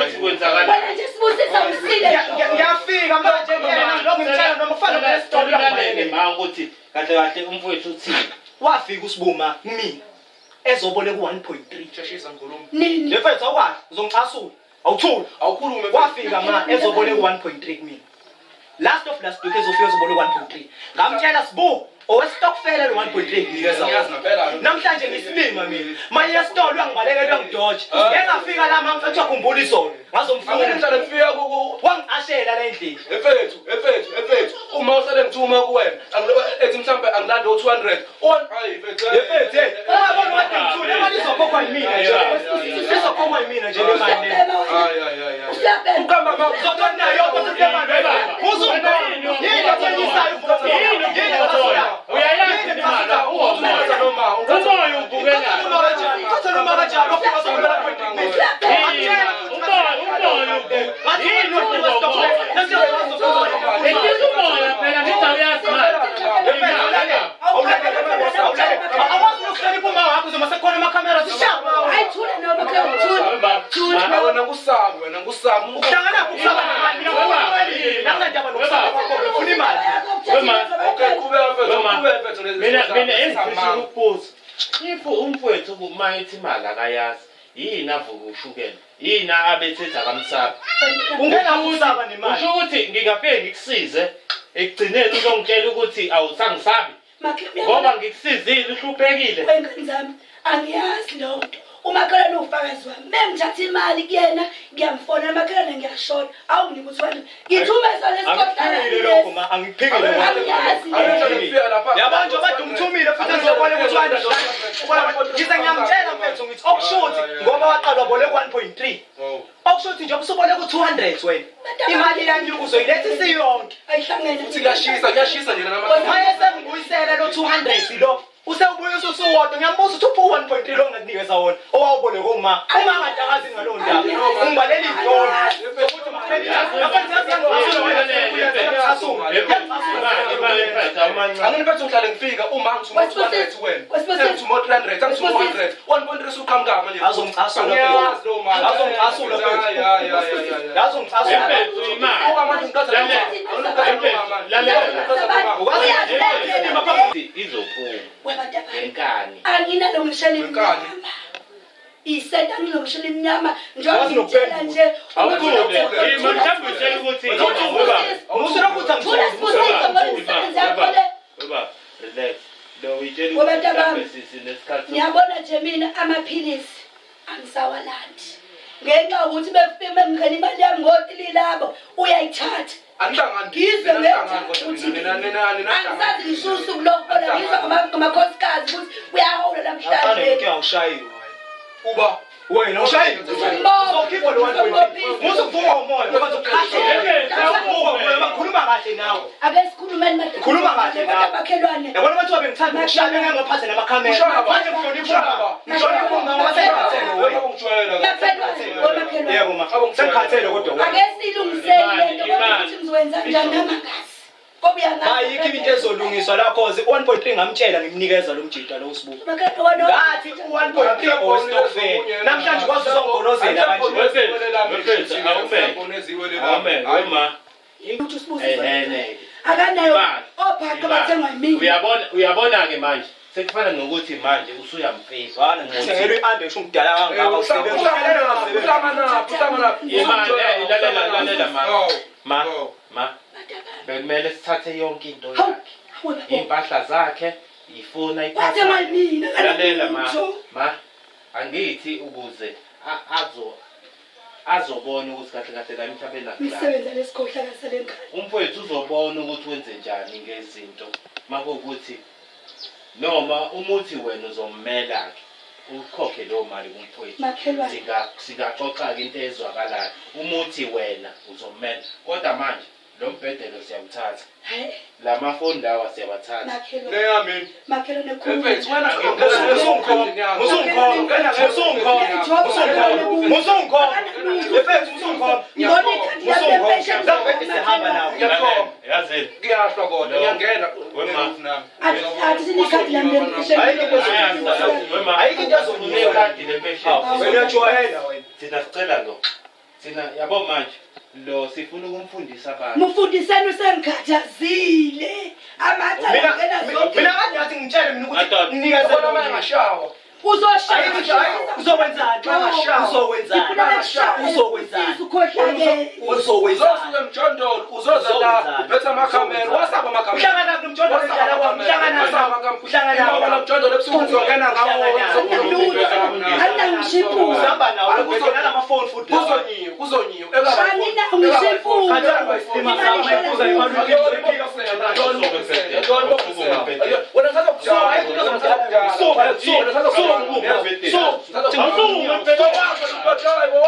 Ukuthi kwenzakalani. Wena nje Sibusiso usile. Ngiyafika manje kuyena ngilokhu ngimtshela noma kufana nesitolo Ulalele ma ukuthi kahle kahle umfowethu uthini. Wafika uSibuma kumina ezoboleka u-1.3. Sheshisa ngikhuluma. Nini? Le mfethu awukahle uzongicasula. Awuthuli. Awukhulume. Wafika ma ezoboleka u-1.3 kumina. Last of last week ezofika ezoboleka u-1.3. Ngamtshela Sibu owestokfela lo 1.3 nginikeza Ngiyazi wona. ngempela. Namhlanje ngisilima mina. Manje esitolo uyangibalekela uyangidoja. Engafika la mama mfethu wakhumbula izolo. Angeke Ngazomfuna. ngihlale ngifika ku Wangiqashela la endlini. Mfethu, mfethu, mfethu. Uma usale ngithuma kuwena, ethi mhlambe angilande u200. On ayi mfethu. Yefethu, hey, ungabona wathi ngithule, imali izokhokhwa yimina nje. Izokhokhwa yimina nje le mali le. Usiyabhema wena. Hayi hayi hayi. Usiyabhema. Uqamba ma Uzothola nayo yonke le mali. Uzungibona. Yini othengisayo uvuka? Yini Yini uvuka? Uyayazi imali, uwomoya. noma Umoya ubukelayo. Thatha noma kanjani wafika wazokumbela point kumina. Yini? Umoya, umoya ubu- Yini uvuka umoya? Ehlisa umoya phela ngithi awuyazi imali. Awazi ukuhlonipha uma wakho uzoma sekukhona amakhamera sishaya. Hayi thula nawe makhelwane thula. Thula. Wena ngusabi wena ngusabi. Uhlangana ukusaba nemali. Mina ngifuna imali. Nanginandaba nokusaba kwakho ngifuna imali. Okay, qhubeka mfethu, Wema. qhubeka mfethu. Mina engifisa ukubuza. If umfowethu uma ethi imali akayazi, yini avuke ushukela? Yini abethetha akamsabi? Ungena ukusaba nemali. Usho ukuthi ngingafike ngikusize ekugcineni uzongitshela ukuthi awusangisabi Makhelwane. ngoba ngikusizile uhluphekile. Wengane zami angiyazi leyo nto. Umakhelwane ufakazi wami. Mengithatha imali kuyena ngiyamfonela umakhelwane ngiyashona. Awunginike ukuthi wena ngithume sona Angikuphikile lokho ma, angikuphikile lokho. Angiyazi leyo. Yabo nje obade umthumile futhi ezoboleka u-200. Ngize ngiyamtshela mfethu ngithi okushuthi ngoba waqala waboleka 1.3. Okushuthi nje ubusuboleka u-200 wena. Imali iyanyuka uzoyiletha isiyonke. Ayihlangene. Futhi kuyashisa, kuyashisa nje namanje. Maye sengibuyisela lo 200 lo. Usewubuyisa usuwodwa ngiyambuza ukuthi uphi u-1.3 lo ngakunikeza wona owawuboleka uma. Uma ngadakazi ngalowo ndaba. Ungibalela izitolo. Zokuthi Imali mfethu awumancane. Angini mfethu ngihlale ngifika uma ngithuma 200 wena. Ngithuma 300, angithuma 100. 1.3 usuqhamuka manje. Azongicasula Angiyazi lowo mali. Azongicasula mfethu. Hayi hayi hayi. Yazongicasula. Mfethu imali. Uba manje ngiqatha Lalela. Izophuma Webantabami. ngenkani. Anginalongishela Ngenkani. imnyama. Isenta ngilongishela imnyama njengoba Wazi ngitshela nokuphendula. nje. Awukhule. Ima mhlawumbe utshela ukuthi ngoba Musa lokuthi Thula angithuli. Sibusiso ngoba imisebenzi yakho le. Baba, relax. Lo uyitshela Ngoba ntabami, mhlawumbe sinesikhathi Ngiyabona nje mina amaphilisi angisawalandi. Ngenxa yokuthi befike bengingena imali yami ngotili labo uyayithatha. Anihlangani. Ngizwe Nina ukuthi nina nina nina. angisazi ngisho usuku lokuhola ngizwe ngamakhosikazi ukuthi kuyahola Afana namhlanje. inkinga ushayiwe. Uba Wena ushayiwe. Uzokhipha lo 1.3. Musa ukuvuka umoya ngoba uzokhahlela. Uvuka umoya bakhuluma kahle nawe. Ake sikhulumeni madodana. Khuluma kahle nawe. Makhelwane. Yabona bathiwa bengithanda ukushaya bengeke ngiphathe namakhamera. Ushaya Manje ngihlonipha uma. Ngihlonipha uma ngoba sengikhathele wena. ungijwayela. Makhelwane, omakhelwane. Yebo ma. Sengikhathele kodwa wena. Ake silungiseni lento kodwa ukuthi ngizowenza njani nami angazi. Ngoba uyangazi. Ayikho into ezolungiswa la cause 1.3 ngamtshela ngimnikeza lo mjita lo usibuku. Makhelwane Ngathi u-1.3 owestokfela. Namhlanje kwazi uzongolozela kanje. Amen. Wema. ukuthi uSibusiso Ehene. akanayo Imali. ophaqa bathengwa yimina. Uyabona uyabona ke manje sekufana nokuthi manje usuyamfihla. Zwana ngithengelwe i-under ngisho umdala kangaka usebenza. Imali lalela lalela ma. Ma ma bekumele sithathe yonke into Hawu, yakhe. hawu baba. Impahla zakhe ifuna Wathengwa yimina Lalela ma. akanalutho. Ma angithi ukuze azo azobona ukuthi kahle kahle la emhlabeni akudlali. Imisebenzi lesikhohlaka salengane. Umfowethu uzobona ukuthi wenze njani ngezinto makuwukuthi noma umuthi wena uzommela ke ukhokhe leyo mali kumfowethu. Makhelwane. Singaxoxa ke into ezwakalayo. Umuthi wena uzommela kodwa manje lo mbhedelo siyawuthatha. Hayi, Lamafoni lawa siyawathatha. makhelwane. Neyami. Makhelwane khuluma. Mfethu wena Musungikhomba. Musungikhomba. Musungikhomba. Musungikhomba. Musungikhomba. Mfethu musungikhomba. Ngibona ikhadi lami lempesheni. Musungikhomba. Sihamba nawe. Ngiyakholwa. Yazini. Kuyahlwa kodwa ngiyangena. Wema. Athi sinikhadi lami lempesheni. Ayikho into ezolungiswa. Wema. Ayikho into ezolungiswa. Unekhadi lempesheni. Wena uyajwayela wena. Thina sicela lo. Thina yabo manje lo sifuna ukumfundisa abantu. Mufundiseni usengikhathazile. Amacala Mina angena zonke. mina kade ngathi ngitshele mina ukuthi Madoda. nginikeze Yabona uma engashawa. Uzoshaya. Uzokwenzani? Uzokwenzani? Uzokwenzani? Ukhohlakele. Uzokwenzani? Uzosuka emjondolo uzoza la uphethe amakhamera wasaba amakhamera. Uhlangana kuphi nomjondolo endlala kwami? Uhlangana kuphi? Uhlangana Ngoba lo mjondolo ebusuku uzongena ngawo. Anginangisho impuzu. Uzihamba nawo ubheke nalamafoni futhi. Kuzonyiwe, kuzonyiwe.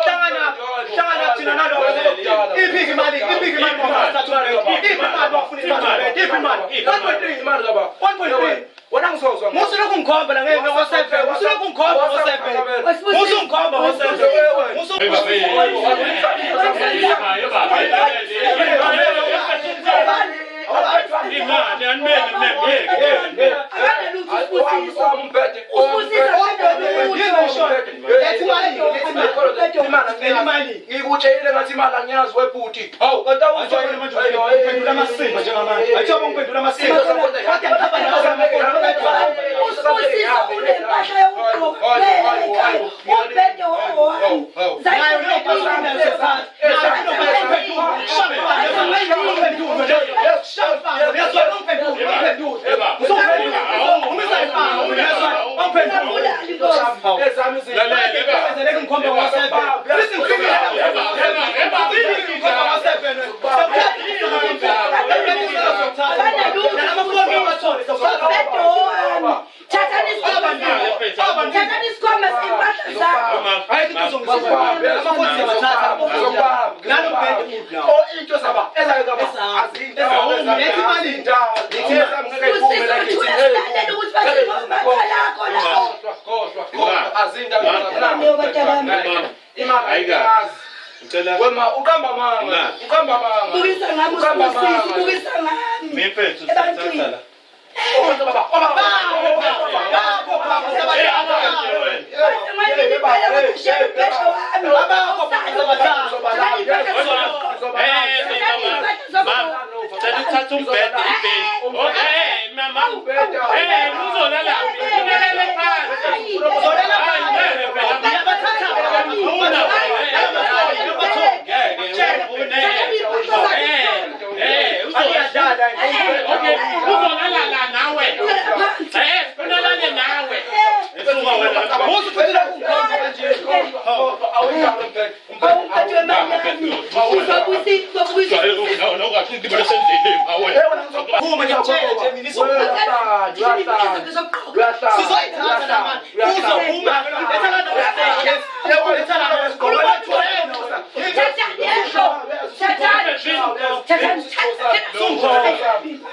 Hlangana hlangana thina nalo. Iphi imali? Iphi imali iphi imali wafuna imali? Iphi imali? 1.3 Imali baba. 1.3. Wena ngizozwa. Musulokhu ngikhomba la ngeke ngo-7. Musulokhu ngikhomba ngo-7. Musungikhomba ngo-7. Musu Imali animele meme. Akanalutho uSibusiso. Usibusiso Imali. Ngikutshelile ngathi imali angiyazi webhuti. Hawu kanti Awuzwa manje uphendula amasimba njengamanje. Ayithiwa ungiphendula amasimba. Kodwa ngihamba nawe amafoni. uSibusiso unempahla yokugqoka kuphela ekhaya. Umbhede owami. Nayo leyo mpahla unayothatha. Nayo leyo mpahla ungiphendule. Shaka uyezwa ungiphendule. Ungiphendule. Usungiphendule. Umisa imali uyezwa ungiphendule. Ungabulali Nkosi. Ezami izinto. Leke ngikhomba ngo-7. Sithi ngifikile. Ngikhomba ngo-7. Nalamafoni uwathole. Umbhede owami. Thathani isikhwama sakho. Thathani isikhwama sempahla zakho. Into zaba ezake zaba Sibusiso uthule silalele ukuthi bathi amacala akho lawo. Ngicela Wema uqamba amanga, uqamba amanga. Bukisa ngami uSibusiso, bukisa ngami. mfethu Ebantwini. thatha la. Cela uthathe umbhede ibhedi. Eh mama. Eh uzolala. Ulele phansi. Eh uzolala. Okay, uzolala la nawe. Eh unalale nawe. Suka wena.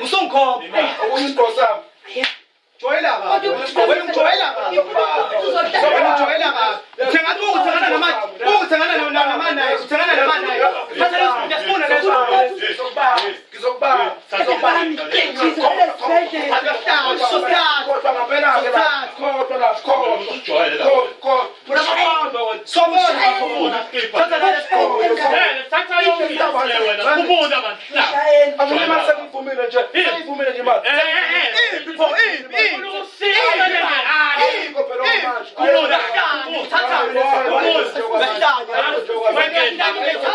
Usungikhomba. Jwayela kabi. Wena ungijwayela kabi. Wena ungijwayela kabi. Uthenga uthengana nama uthengana nama naye, uthengana nama naye. Thatha leso sifuna leso. Sobona. Thatha leso. Thatha yonke into wena. Kubona abantu la. Iphi pho iphi iphi.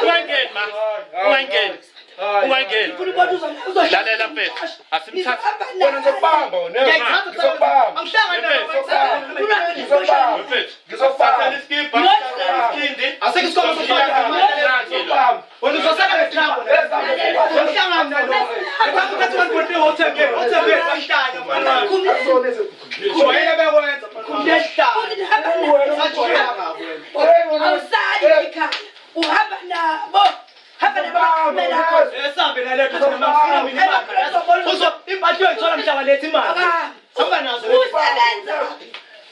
Ungangeni ma. Ungangeni. Lalela mfethu. Asimthathe. Mfethu. Thatha iskipa. Iskindi. Asikho isikole sofana. Wena uzosala ngetrabo. Uhlangana nalo. Uthatha 1.3 hotel hotel bahlanya mfana. Ujwayele bekwenza mfana. Usajwayela kabi wena. Awusali ekhaya. Uhamba nabo. Hamba nabo bakhamela akho. Esambe naletho thina mafuna mina imali. Uzo impahla uyoyithola mhla waletha imali. Hamba nazo. Usebenza.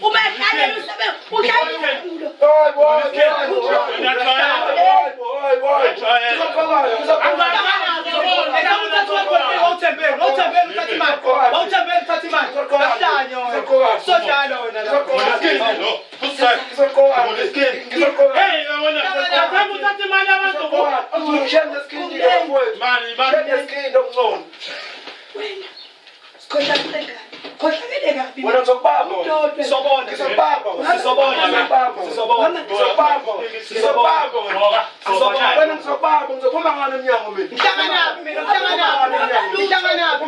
Uma ehlalela usebenza. Uhlala injabulo. Hey wena. Thatha uthathe imali Okungcono shame nesikhindi ke mfowethu. Mani, mani. Shame nesikhindi okungcono. Wena sikhohlakele kabi. Khohlakele kabi. Wena ngizokubamba. Udodwe. Sobona. Ngizokubamba. Sizobona. Ngizokubamba. Sizobona. Ngizokubamba. Ngizokubamba. Gqoka, gqoka, Wena ngizokubamba, ngizophuma ngani emnyango mina. Ngihlanganaphi mina? Ngihlanganaphi? Ngihlanganaphi?